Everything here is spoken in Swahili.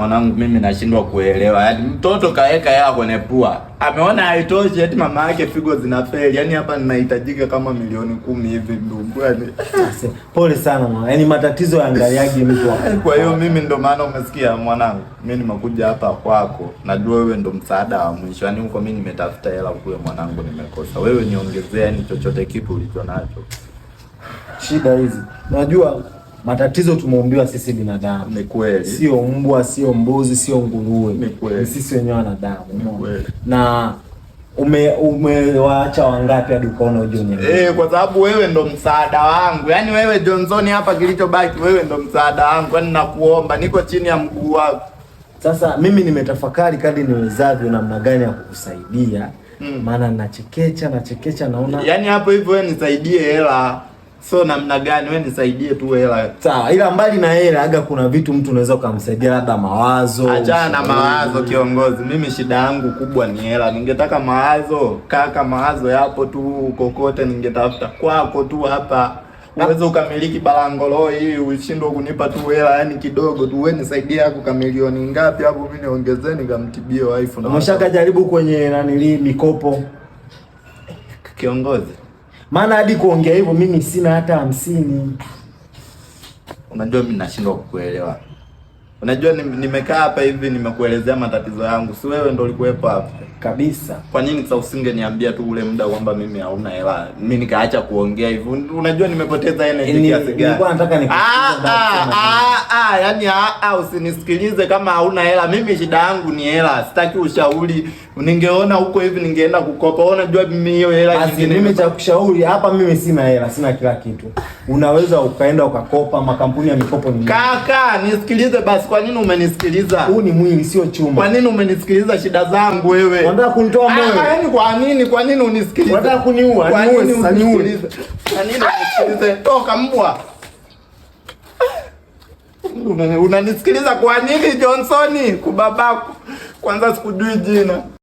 Mwanangu, mimi nashindwa kuelewa. Yaani mtoto kaeka hela kwenye pua, ameona haitoshi, eti mama yake figo zinafeli. Yaani hapa ninahitajika kama milioni 10 hivi ndugu. Yaani Pole sana mwana. Yaani matatizo yaangaliagi mtu hapo. Kwa hiyo mimi ndo maana umesikia mwanangu, mimi nimekuja hapa kwako, najua wewe ndo msaada wa mwisho. Yaani huko mimi nimetafuta hela kule mwanangu, nimekosa. Wewe niongezee, yani chochote kitu ulicho nacho. Shida hizi. Unajua matatizo tumeumbiwa sisi binadamu. Ni kweli. Sio mbwa, sio mbuzi, sio nguruwe. Ni kweli. Ni sisi wenyewe wanadamu. Ni kweli. Na umewaacha wangapi hadi ukaona uje uniambie? Kwa sababu wewe ndo msaada wangu. Yaani wewe Johnson hapa kilichobaki wewe ndo msaada wangu. Yaani nakuomba, niko chini ya mguu wako. Sasa mimi nimetafakari kadri niwezavyo namna gani ya kukusaidia. Maana nachekecha naona. Yaani hapo hivyo wewe nisaidie hela. So namna gani wewe nisaidie tu hela. Sawa, ila mbali na hela aga kuna vitu mtu unaweza ukamsaidia labda mawazo. Achana na mawazo kiongozi. Mimi shida yangu kubwa ni hela. Ningetaka mawazo, kaka, mawazo yapo tu kokote, ningetafuta kwako tu hapa. Uweze ukamiliki balangolo hii ushindwe kunipa tu hela, yani kidogo tu. Wewe nisaidie hapo kama milioni ngapi hapo, mimi niongezee nikamtibie wife na Umeshakajaribu kwenye nanili mikopo? Kiongozi. Maana hadi kuongea hivyo mimi sina hata 50. Unajua mimi nashindwa kukuelewa. Unajua nimekaa hapa hivi nimekuelezea matatizo yangu. Si wewe ndo ulikuwepo hapa? Kabisa. Kwa nini sasa usingeniambia tu ule muda kwamba mimi hauna hela? Mimi nikaacha kuongea hivi. Unajua nimepoteza energy kiasi gani? Nilikuwa nataka nikusikize baada Yaani usinisikilize kama hauna hela. Mimi shida yangu ni hela. Sitaki ushauri. Ningeona huko hivi ningeenda kukopa. Wewe unajua mimi hiyo hela Basi nyingine. Mimi cha kushauri hapa, mimi sina hela, sina kila kitu. Unaweza ukaenda ukakopa, makampuni ya mikopo ni Kaka, nisikilize basi. Kwa nini umenisikiliza? Huu ni mwili sio chuma. Kwa nini umenisikiliza shida zangu wewe? Unataka kunitoa moyo? Yaani kwa nini? Kwa nini unisikilize? Unataka kuniua? Kwa Niue nini sasa, niue. unisikilize? Kwa nini unisikilize? Toka mbwa. Unanisikiliza kwa nini Johnson? Kubabako. Kwanza sikujui jina.